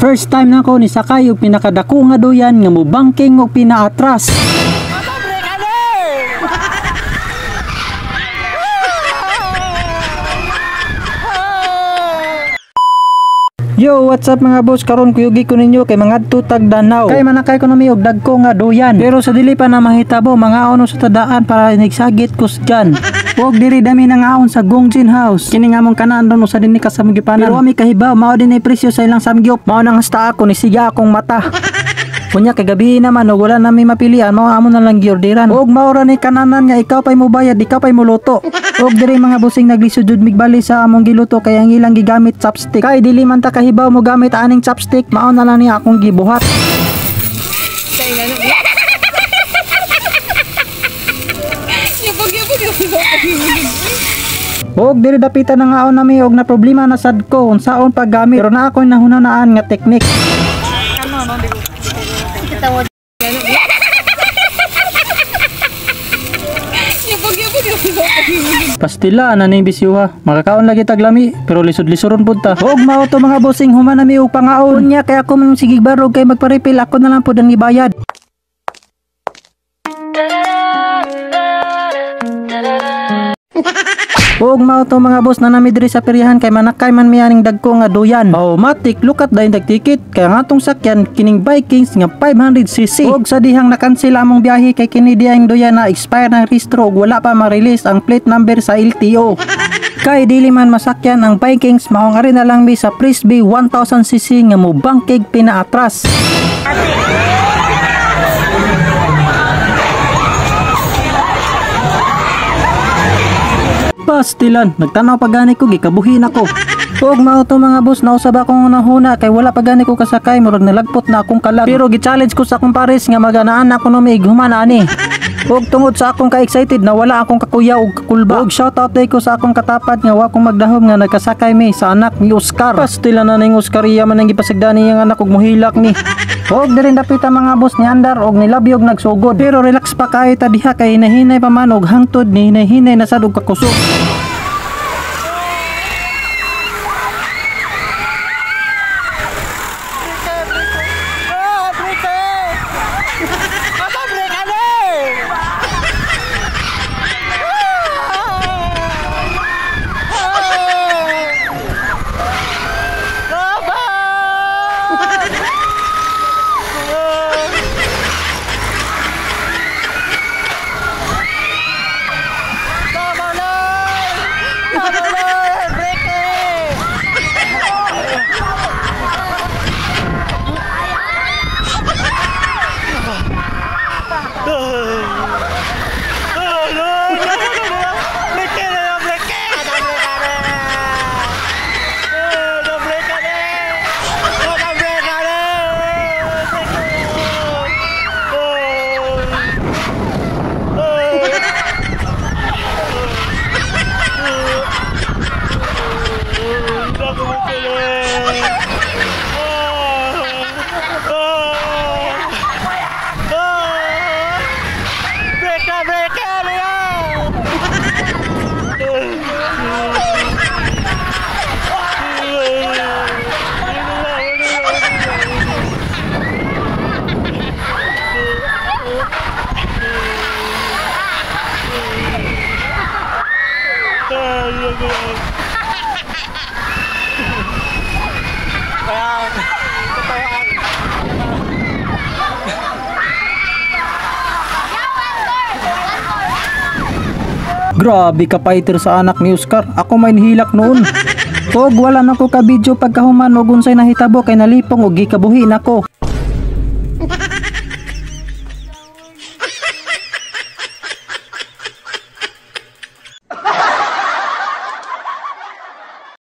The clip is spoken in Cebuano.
First time na ko ni sakay og pinakadako nga duyan nga mobangking og pinaatras. Yo, what's up mga boss? Karon kuyugi ko ninyo kay mangadto tag Danao. Kay manakay ko nami og dagko nga duyan. Pero sa dili pa na mahitabo, mga ono sa tadaan para nagsagit kusgan. Og diri dami nangaon sa Gongjin House. Kini nga mong kanaan ron usa din ni ka samgyupanan. Pero ami kahibaw mao din ay presyo sa ilang samgyup. Mao nang hasta ako ni siga akong mata. Kunya kay gabi naman og wala nami mapilian, mao amo na lang giorderan. Og mao ra ni kananan nga ikaw pay mobayad, ikaw pay moluto. Og diri mga busing naglisod jud migbali sa among giluto kay ang ilang gigamit chopstick. Kay dili man ta kahibaw mo gamit aning chopstick, mao na lang ni akong gibuhat. Og diri dapitan na ngaon nami og na problema na sad ko unsaon paggamit, pero naa koy nahunahunaan nga teknik. Pastila na ning bisyuha. Makakaon lagi taglami pero lisod-lisoron pud ta. Og mao to mga bossing, human nami og pangaon. Unya kay ako man sige barog kay magpa-refill, ako na lang pud ang ibayad. Og mao to mga boss na nami diri sa peryahan kay manakay man mi aning dagko nga duyan. Automatic look at dayon tag ticket kay ang atong sakyan kining Vikings nga 500cc. Og sa dihang na-cancel among biyahe kay kini diyang duyan na expire ng rehistro og wala pa ma-release ang plate number sa LTO. Kay dili man masakyan ang Vikings, mao nga rin na lang mi sa Frisbee 1000cc nga mobangkig pinaatras. Pastilan, nagtanaw pa gani ko, gikabuhi na ko. Og mao to mga boss, nausab akong unahuna kay wala pa gani ko kasakay, murag nalagpot na akong kalag. Pero gi-challenge ko sa akong pares nga maganaan ako no miig human ani. Og tungod sa akong ka-excited na wala akong kakuya og kakulba. Og shoutout day ko sa akong katapad nga wa akong magdahom nga nagkasakay mi sa anak ni Oscar. Pastilan na ning Oscar, iya man ang gipasagdani iyang anak og muhilak ni. Og diri dapita mga boss ni andar og nilabyog nagsugod. Pero relax pa kayo ta diha kay hinahinay pa man og hangtod ni hinahinay na sad og kakusog. Grabe ka fighter sa anak ni Oscar. Ako may nihilak noon. Og wala na ko ka video pagkahuman og unsay nahitabo kay nalipong og gikabuhi nako.